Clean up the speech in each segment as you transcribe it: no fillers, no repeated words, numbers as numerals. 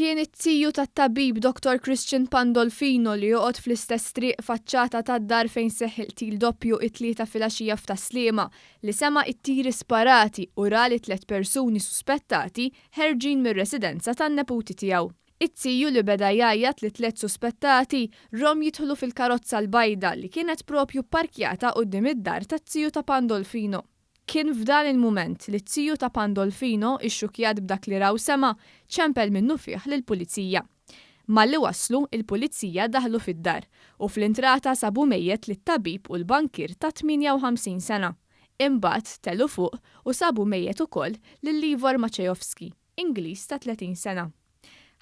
Kien it-tiju tat-tabib Dottor Christian Pandolfino li joqgħod fl-istess triq faċċata tad-dar fejn seħħ il-qtil doppju it-Tlieta filgħaxija f'Tas-Sliema li sema' t-tiri sparati u ra lit-tliet persuni suspettati ħerġin mir-residenza tan-neputi tiegħu. It-tiju li beda jgħajjat lit-tliet suspettati rom jidħlu fil-karozza l-bajda li kienet propju pparkjata quddiem id-dar tat-tiju ta' Pandolfino. Kien f'dan il-mument li t-tiju ta' Pandolfino, ixxukkjat b'dak li ra u sema', ċempel minnufih lill-Pulizija. Malli waslu, il-Pulizija daħlu fid-dar u fl-intrata sabu mejjet lit-tabib u l-bankier ta' 58 sena. Imbagħad telgħu fuq u sabu mejjet ukoll lil Ivor Maciejowski, Ingliż ta' 30 sena.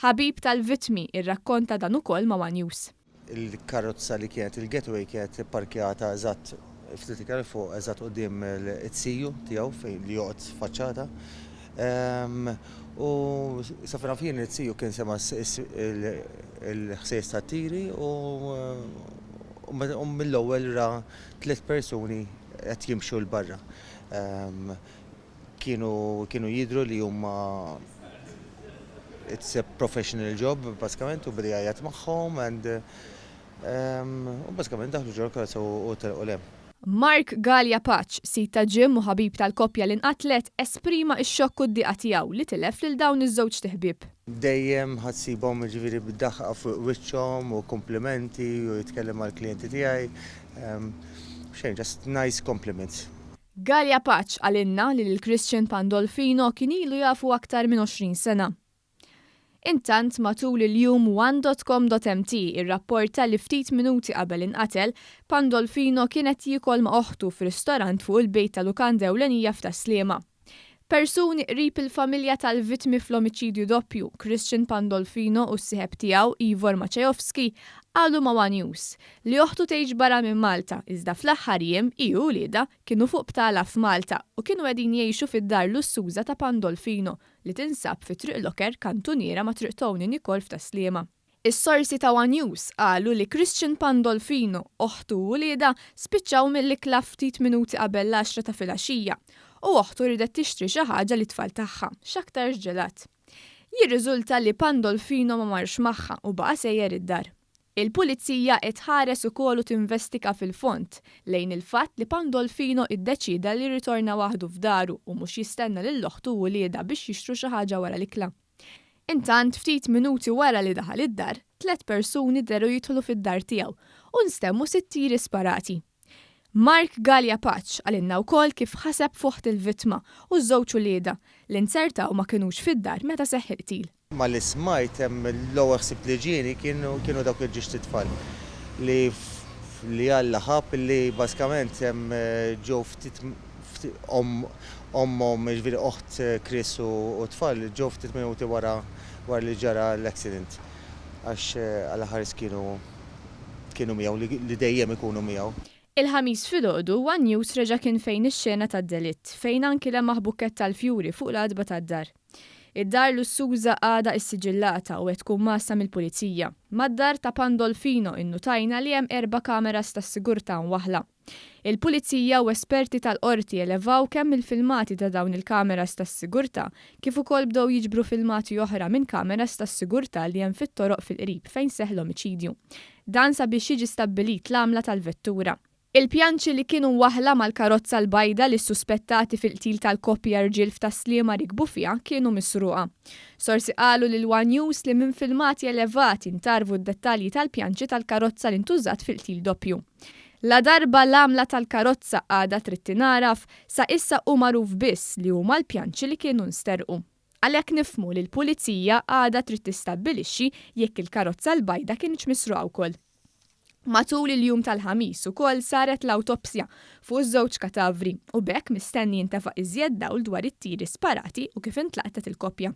Ħabib tal-vittmi rrakkonta dan ukoll ma' one News. Il-karozza li kienet il-getaway kienet ipparkjata eżatt ftit iktar 'il fuq eżatt quddiem it-siju tiegħu fejn li joqgħod faċċata. U sa fejn naf jien it-siju kien sema' l-ħsejjes tat-tiri u mill-ewwel ra tliet persuni qed jimxu 'l barra. Kienu kienu jidhru li huma it's a professional job basikament u beda jgħajjat magħhom and u basikament daħlu ġol karozza u telqu 'l hemm. Mark Galea Pace, sid ta' gym u ħabib tal-koppja li nqatlet, esprima x-xokk u d-diqa tiegħu li tilef lil dawn iż-żewġt iħbieb. Dejjem ħa tsibhom jiġifieri bid-daħqa fuq wiċċhom u kumplimenti u jitkellem mal-klijenti tiegħi. Xejn, just nice compliments. Galea Pace qalilna li lil Christian Pandolfino kien ilu jafu aktar minn 20 sena. Intant, matul il-jum one dot com dot mt irrapporta li ftit minuti qabel inqatel, Pandolfino kien qed jiekol ma' oħtu f'ristorant fuq il-bejt ta' lukanda ewlenija f'Tas-Sliema. Persuni qrib il-familja tal-vittmi fl-omiċidju doppju, Christian Pandolfino u s-sieħeb tiegħu Ivor Maciejowski, qalu ma' one News li oħtu tgħix barra minn Malta iżda fl-aħħar jiem hi u wliedha kienu fuq btala f'Malta u kienu qegħdin jgħixu fid-dar lussuża ta' Pandolfino li tinsab fi Triq Locker, kantuniera ma' Triq Tony Nicol f'Tas-Sliema. Is-sorsi ta' one News qalu li Christian Pandolfino, oħtu u wliedha spiċċaw mill-ikla ftit minuti qabel l-għaxra ta' filgħaxija u oħtu riedet tixtri xi ħaġa lit-tfal tagħha, x'aktarx ġelat. Jirriżulta li Pandolfino ma marx magħha u baqa' sejjer id-dar. Il-Pulizija qed tħares ukoll u tinvestiga fil-fond lejn il-fatt li Pandolfino iddeċieda li jirritorna waħdu f'daru u mhux jistenna lil oħtu u wliedha biex jixtru xi ħaġa wara l-ikla. Intant, ftit minuti wara li daħal id-dar, tlett persuni dehru jidħlu fid-dar tiegħu u nstemmu sitt tiri sparati. Mark Galea Pace qalilna wkoll kif ħaseb f'oħt il-vittma u ż-żewġ uliedha, li nzertaw ma kinux fid-dar meta seħħ il-qtil. Malli smajt hemm l-ewwel ħsieb li ġieni kienu kienu dawk il-ġiex t'itfal li li Alla ħabb li bażikament hemm ġew ftit Ommhom, jiġifieri oħt Chris u t-tfal, ġew ftit minuti wara wara li ġara l-accident għax Alla ħares kienu kienu miegħu li dejjem ikunu miegħu. Il-Ħamis filgħodu, one News reġa' kien fejn ix-xena tad-delitt, fejn anki lemaħ bukkett tal-fjuri fuq l-għatba tad-dar. Id-dar lussuża għadha issiġillata u qed tkun mgħassa mill-Pulizija. Mad-dar ta' Pandolfino innutajna li hemm erba' kameras tas-sigurtà mwaħħla. Il-Pulizija u esperti tal-Qorti elevaw kemm il-filmati ta' dawn il-kameras tas-sigurtà kif ukoll bdew jiġbru filmati oħra minn kameras tas-sigurtà li hemm fit-toroq fil-qrib fejn seħħ l-omiċidju. Dan sabiex jiġi stabbilit l-għamla tal-vettura. Il-pjanċi li kienu mwaħħla mal-karozza l-bajda li s-suspettati fil-qtil tal-koppja rġiel f'Tas-Sliema rikbu fiha kienu misruqa. Sorsi qalu lil one News li minn filmati elevati ntgħarrfu d-dettalji tal-pjanċi tal-karozza li ntużat fil-qtil doppju. Ladarba l-għamla tal-karozza għadha trid tingħaraf, sa issa hu magħruf biss li huma l-pjanċi li kienu nsterqu. Għalhekk nifhmu li l-Pulizija għadha trid tistabbilixxi jekk il-karozza l-bajda kinitx misruqa wkoll. Matul il-jum tal-Ħamis ukoll saret l-awtopsja fuq iż-żewġ katavri u b'hekk mistenni jintefa' iżjed dawl dwar it-tiri sparati u kif intlaqtet il-koppja.